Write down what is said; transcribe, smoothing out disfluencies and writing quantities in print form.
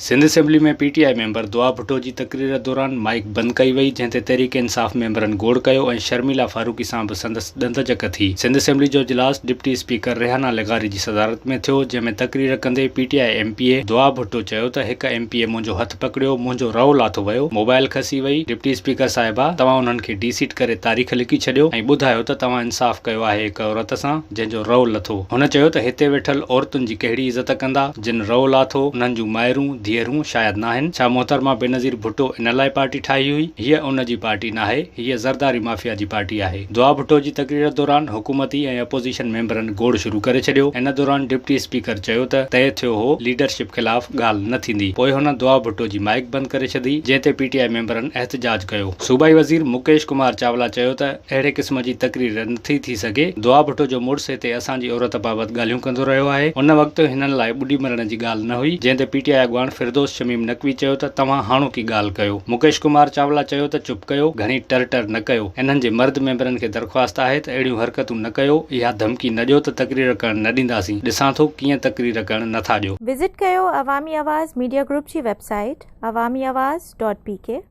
Sindh assembly ۾ P T I member Dua Bhutto جي تقرير دوران مائيڪ بند ڪئي وئي، جنهن تي تحريڪ انصاف ميمبرن گوڙ ڪيو ۽ شرميلا فاروقي سان به سندس ڏند چڪ ٿي. سنڌ اسيمبلي جو اجلاس ڊپٽي اسپيڪر ريحانه لغاري جي صدارت ۾ ٿيو، جنهن ۾ تقرير ڪندي P T I M P A Dua Bhutto چيو ته هڪ ايم پي اي منهنجو هٿ پڪڙيو، منهنجو رئو لاٿو ويو، موبائل کسي وئي، ڊپٽي اسپيڪر صاحبه توهان انهن کي ڊي سيٽ ڪري تاريخ لکي ڇڏيو ۽ ٻڌايو ته توهان انصاف ڪيو آهي هڪ عورت سان جنهن جو رئو لٿو. هن چيو ته هتي ويٺل عورتن جي ڪهڙي عزت ڪندا؟ جن رئو لاٿو، انهن جون مائرون، ڌيئرون شايد ناهن. ڇا محترمه بينظير ڀٽو ان لاء پارٽي ٺاهي هئي؟ هيء ان جي پارٽي ناهي، هيء زرداري مافيا جي پارٽي آهي. دعا ڀٽو جي تقرير دوران حڪومتي ۽ اپوزيشن ميمبرن گوڙ شروع ڪري ڇڏيو. ان دوران ڊپٽي اسپيڪر چيو ته طئي ٿيو هو ليڊرشپ خلاف ڳالهه نه ٿيندي. پوء هن دعا ڀٽو جي مائيڪ بند ڪري ڇڏي، جنهن تي پي ٽي آء ميمبرن احتجاج ڪيو. صوبائي وزير مڪيش ڪمار چاولا چيو ته اهڙي قسم جي تقرير نٿي ٿي سگهي، دعا ڀٽو جو مڙس هتي اسان جي عورت بابت ڳالهيون ڪندو رهيو آهي، ان وقت هنن لاء ٻڏي مرڻ جي ڳالهه نه هئي، جنهن تي پي ٽي آء اڳواڻ فردوس شميم نقوي چيو ته توهان هاڻوڪي ڳالهه ڪيو، مڪيش ڪمار چاولا چيو ته چپ ڪيو، گهڻي ٽر ٽر نه ڪيو، انهن جي مرد ميمبرن کي درخواست آهي ته اهڙيون حرڪتون نه ڪيو، اها ڌمڪي نه ڏيو ته تقرير ڪرڻ نه ڏينداسين، ڏسان ٿو ڪيئن تقرير ڪرڻ نٿا ڏيو. وزٽ ڪيو عوامي آواز ميڊيا گروپ جي website Awami Awaz dot P K.